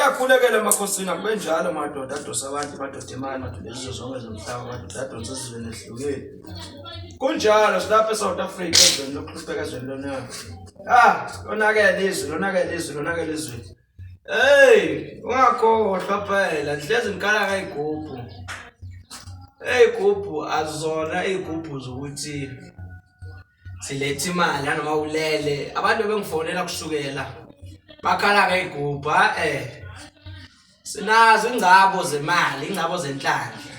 Siyakhulekela emakhosini akube njalo madoda adosa abantu madoda imali madoda izizwe zonke zomhlaba madoda adonsa ezizweni ehlukile. Kunjalo silapha eSouth Africa ezweni lokuhlupheka ezweni lonaka. Ah, lonakele izwe, lonakele izwe, lonakele izwe. Hey, ungakhohlwa phela, ngihlezi ngikhala ngey'gubhu. Ey'gubhu azona iy'gubhu zokuthi siletha imali nanoma ulele. Abantu bengifonela kusukela bakhala ngey'gubhu, eh. Sinazo ingcabo zemali, ingcabo zenhlanhla.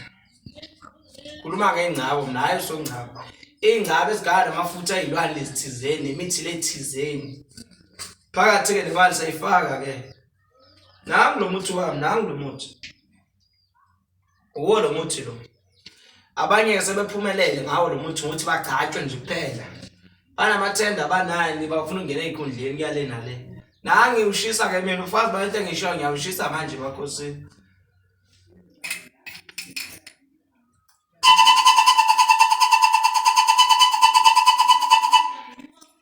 Khuluma ngey'ngcabo mina, hhayi usongcabo. Iy'ngcabo ezigaya namafutha ey'lwane lezithizeni, nemithi lethizeni. Phakathi-ke nemali sayifaka-ke. Nangu lo muthi wami, nangu lo muthi. Uwo lo muthi lo. Abanye-ke sebephumelele ngawo lo muthi ngokuthi bagcatshwe nje kuphela. Banamathenda banani bafuna ukungena ey'khundleni kuyale nale. Nangi ushisa-ke mina ufazi balento engishoyo ngiyawushisa manje makhosini.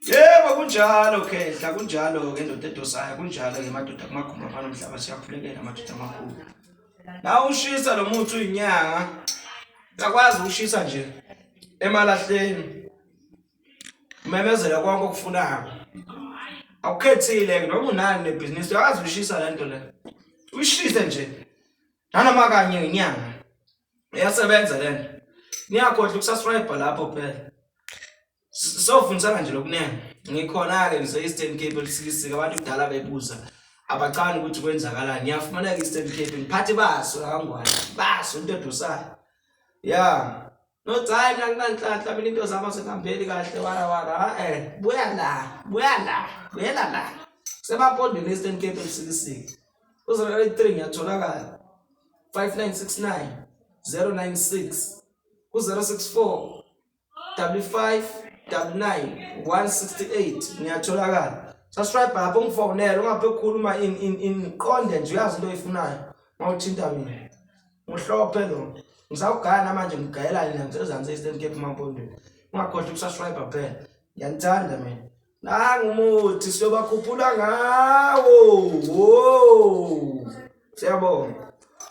Yebo kunjalo khehla kunjalo ke ndoda edosayo kunjalo ke madoda kumagumbi afana nomhlaba siyakhulekela madoda amakhulu. Na ushisa lo muthi uyinyanga uyakwazi ukushisa nje emalahleni umemezela konke okufunayo. Awukhethile ke noma unani nebhizinisi uyakwazi ukushisa le nto le. Uyishise nje nanoma kanye ngenyanga. Iyasebenza lento. Niyakhohlwa ukusubscribe lapho phela. Sofundisana nje lokunene. Ngikhona-ke ngise-Eastern Cape eLusikisiki abantu kudala bebuza abacani ukuthi kwenzakalani. Ngiyafumaneka e-Eastern Cape ngiphathi baso kangwane baso into edosayo. Ya. Nothi hayi mina nginanhlanhla mina into zami azingihambeli kahle wara wara eh buya la buya la buyela la. Semampondweni e-Eastern Cape eLusikisiki. U-083 ngiyatholakala. 5969 096 ku-064 55 99 168 ngiyatholakala subscribe lapho ungifonele ungaphe ukukhuluma in in in qonde nje uyazi into oyifunayo mawuthinta mina muhlophe lo ngisawugaya namanje ngigayela nina ngisezansi e-Eastern Cape Mampondweni ungakhohlwa ukusubscribe phela ngiyanithanda mina Nangu umuthi siyobakhuphula ngawo. Wo. Siyabonga.